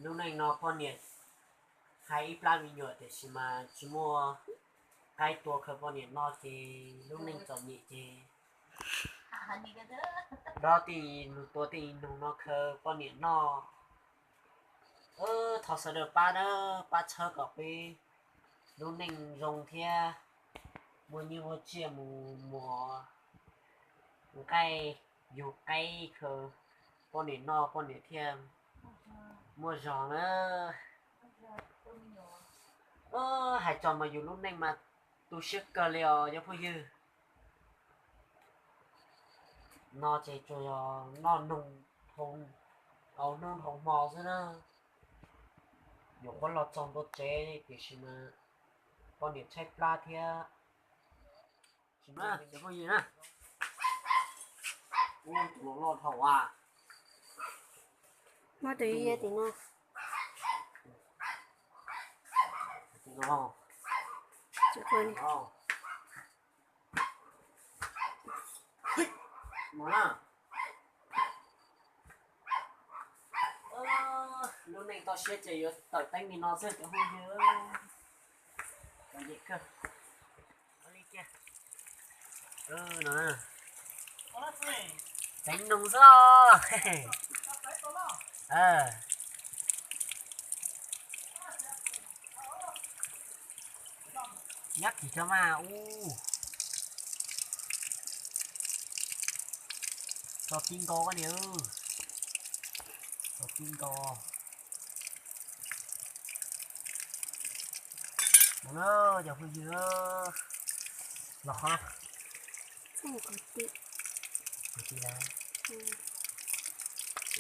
Lub neej no poj niam hais ib plab me nyuam tiam sis mas tsis muaj qaib tua khaws poj niam noj ces lub neej txom nyem ces dob tej nug tua tej nug no khaws poj niam noj. Thov sawv daws pab na, pab txhawb kom peb lub neej zoo thiab muaj nyiaj muaj txiaj mus muas nqaij yug qaib khaws poj niam noj poj niam thiaj muaj zog na. Hais txog mas yus lub neej mas tu siab kawg li os cov phooj ywg. No ces tsuas yog noj noog dhau hnub dhau hmo xwb na. Nyuam qhuav los txog ntua tsev tiam sis mas poj niam tshaib plab thiab. Cov phooj ywg na, tus los loj dhau a. Muab tus yau tim no. Lub neej toj siab ces yuav tawm teeb li no xwb cov phooj ywg. Teev noog xwb os. Nyab kis rau mas ub. Tso tib nkaus koj niam, tso tib nkaus. Cov phooj ywg, los qhov no.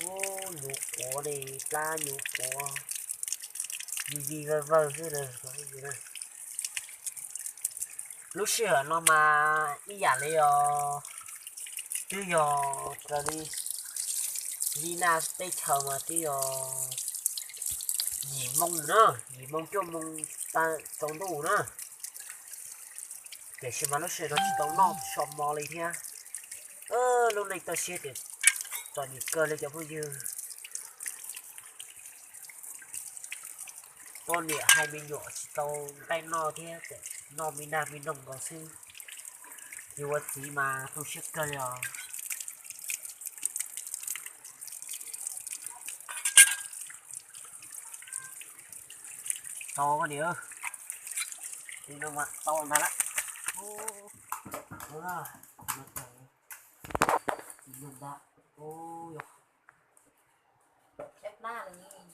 Ub, nyuv quav li, plab nyuv quav, vij vij vawg vawg xwb na. Lub sij hawm no mas ib yam li os, twb yog raws li li naj teb chaws mas twb yog yim moo na, yim moo cuaj moo tsaus ntuj na. Tiam sis mas lub sij hawm no tsis tau noj so mo li thiab. Lub neej toj siab tias txom nyem kawg li cov phooj ywg. Poj niam hais me nyuam tsis tau nqaij noj thiab, noj me nag me noog nkaus xwb. Yus ua txiv mas tu siab kawg li os. Tau koj niam, tau ntag lawm.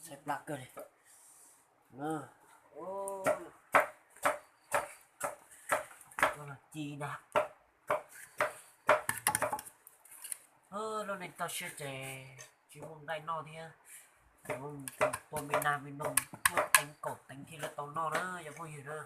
Tshaib plab kawg li. Ci ntag. Lub neej toj siab ces tsis muaj nqaij noj thiab, tua me nag me noog cuaj teev kaum teev thiaj li tau noj na cov phooj ywg na.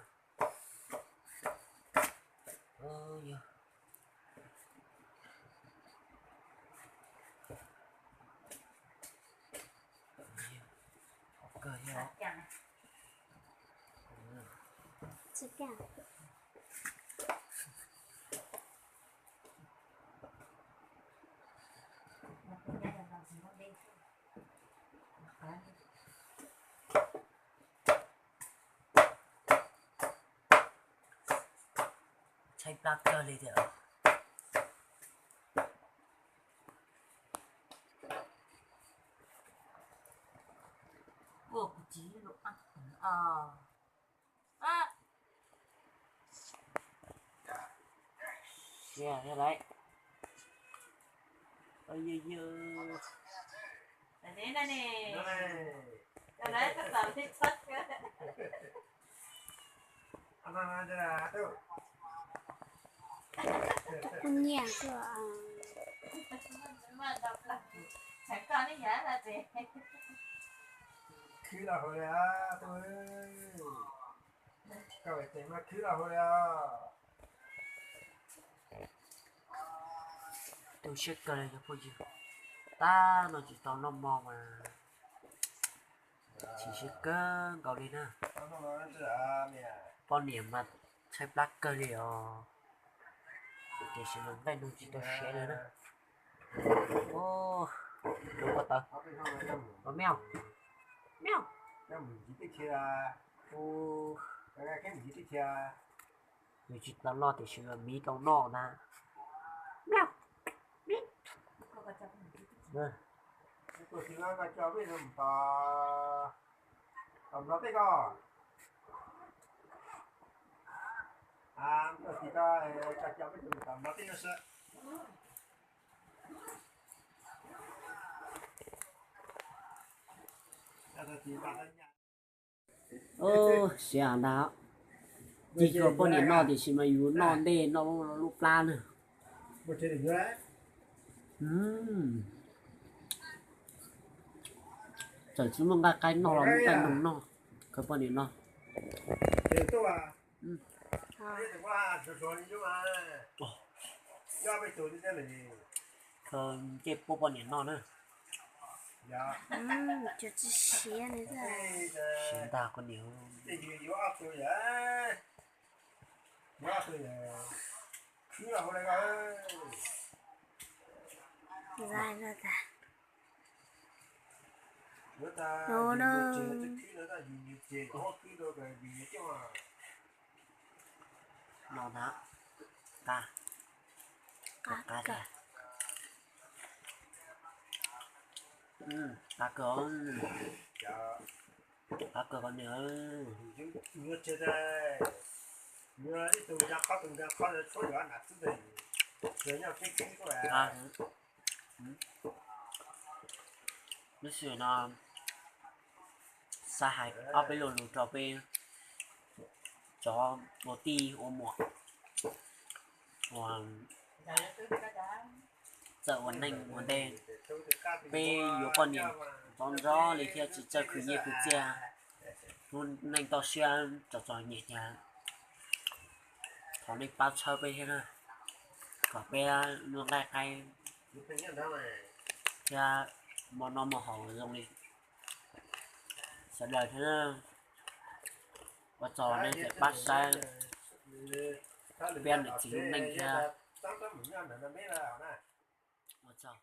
Tshaib plab kawg li tiag. Ua kuv txiv lub ab. Kuv nyiam koj. Khwb los hauv li, koj tes mas khwb los hauv li. Tu siab kawg li cov phooj ywg, tab no tsis tau noj mov mas chim siab kawg nkaus li na. Poj niam mas tshaib plab kawg li os. Tiam sis mas nqaij noog tsis tau siav li na. Ua tau, ua me os. Koj mus ntxiv teb chaws, koj mus ntxiv teb chaws. Nws tsis tau noj tiam sis mas miv tau noj na. Tuaj txiv no koj coj peb mus tom, tom Nplog teb koj. Tuaj txiv koj, koj coj peb mus tom Nplog teb no seb. Siav ntag, cig xyuas poj niam noj tiam sis mas yus noj ntej noj lub plab na. Txawm tsis muaj nqaij qaib noj los muaj nqaij noog noj, khawv poj niam noj. Khaws ncej puab poj niam noj na. Siav ntag koj niam. No na, qab, qab, qab kawg, qab kawg koj niam. Lub sij hawm no xav hais ob peb lo lus rau peb cov ua tij ua muam uas txawm ua neej ua ntej, peb yuav poj niam ntxov ntxov li thiab tsis txawj khwv nyiaj khwv txiaj, lub neej toj siab txom txom nyem thiab, thov nej pab txhawb peb thiab na, kom peb muaj nqaij qaib thiab muaj noj muaj haus zoo li sawv daws thiab. Ua tsaug nej tseem pab saib, peb niam txiv lub neej thiab. Ua tsaug.